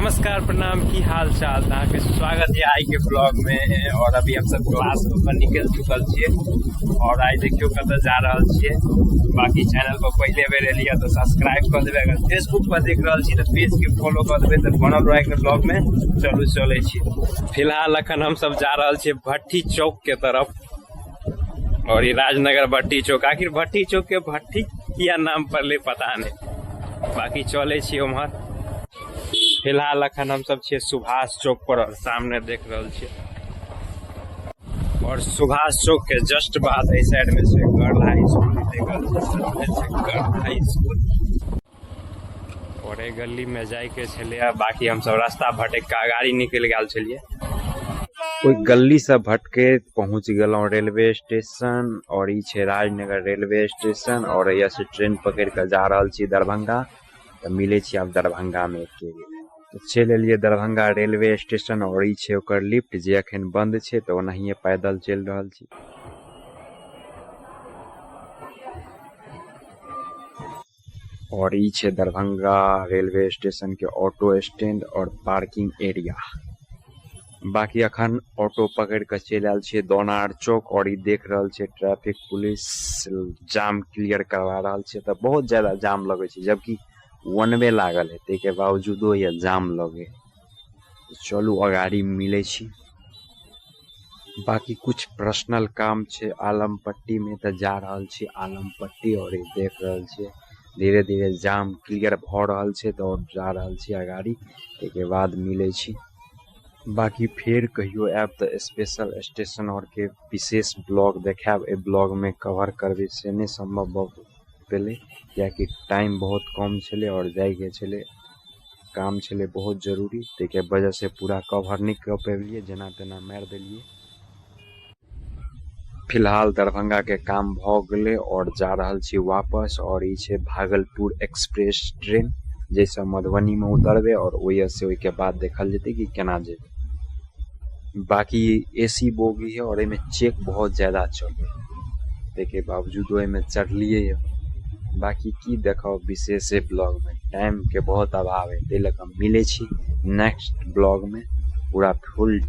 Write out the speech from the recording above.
नमस्कार, प्रणाम, की हाल चाल? अहाँके स्वागत है आई के ब्लॉग में। और अभी हम सब क्लास पर निकल चुकल छियै और आई देखियो कतऽ जा रहल छियै। बाकी चैनल पर पहिले बेर एलियै तो सब्सक्राइब कर देबै, अगर फेसबुक पर देख रहल छी तऽ पेज के फॉलो कर देबै, तऽ बनल रहै के ब्लॉग में। चलू चलै छी। फिलहाल अखन हम सब जा रहल छियै भट्टी चौक के तरफ और ये राजनगर भट्टी चौक। आखिर भट्टी चौक के भट्टी किया नाम पड़ले पता नहीं, बाकी चलै छी उम्हर। फिलहाल अखन हम सब छियै सुभाष चौक पर और सामने देख रहल छियै और सुभाष चौक के जस्ट बाद एहि साइड में छै गर्ल हाई स्कूल। देख रहल छियै सामने छै गर्ल हाई स्कूल और एहि गली में जाय के छलै। बाकी हम सब रास्ता भटक के अगाड़ी निकलि गेल छलियै। ओहि गली से भटके पहुंच गेलहुं रेलवे स्टेशन और ई छै राजनगर रेलवे स्टेशन और एहिया से ट्रेन पकड़ के जा रहल छी दरभंगा। तऽ मिलै छी आब दरभंगा में एके बेर। तऽ चलि एलियै दरभंगा रेलवे स्टेशन और ई छै ओकर लिफ्ट जे अखन बंद छै, तऽ ओनाहिये पैदल चलि रहल छी। और ई छै दरभंगा रेलवे स्टेशन के ऑटो स्टैंड और पार्किंग एरिया। बाकी अखन ऑटो पकड़ के चलि आयल छियै दोनार चौक और ई देख रहल छियै ट्रैफिक पुलिस जाम क्लियर करवा रहल छै। तऽ बहुत ज्यादा जाम लगै छै, जबकि वन वे लागल है ताहिके बावजूदो ये जाम लगे। चलू अगाड़ी मिलै छी। बाकी कुछ पर्सनल काम छै आलमपट्टी में, तऽ जा रहल छी आलमपट्टी और ई देख रहल छियै धीरे धीरे जाम क्लियर भऽ रहल छै, तऽ और जा रहल छी अगाड़ी, ताहिके बाद मिलै छी। बाकी फेर कहियो आयब तऽ स्पेशल स्टेशन और के विशेष ब्लॉग देखायब। एहि ब्लॉग में कवर करबै से नहि सम्भव भऽ पेलै, कियाकि टाइम बहुत कम छलै और जाइके छलै, काम छलै बहुत जरूरी, ताहिके वजह से पूरा कवर नहि कऽ पेलियै, जेना तेना मारि देलियै। फिलहाल दरभंगा के काम भऽ गेलै और जा रहल छी वापस। और ई छै भागलपुर एक्सप्रेस ट्रेन, जैसे मधुबनी में उतरबे और ओहि से ओहिके बाद देखल जेतै कि केना जेबै। बाकी एसी बोगी है और एहिमे चेक बहुत ज्यादा चले, ताहिके बावजूदो एहिमे चढ़लियै। बाकी की देखाउ विशेष ब्लॉग में, टाइम के बहुत अभाव है, ताहि लऽ कऽ मिलै छी नेक्स्ट ब्लॉग में पूरा फुल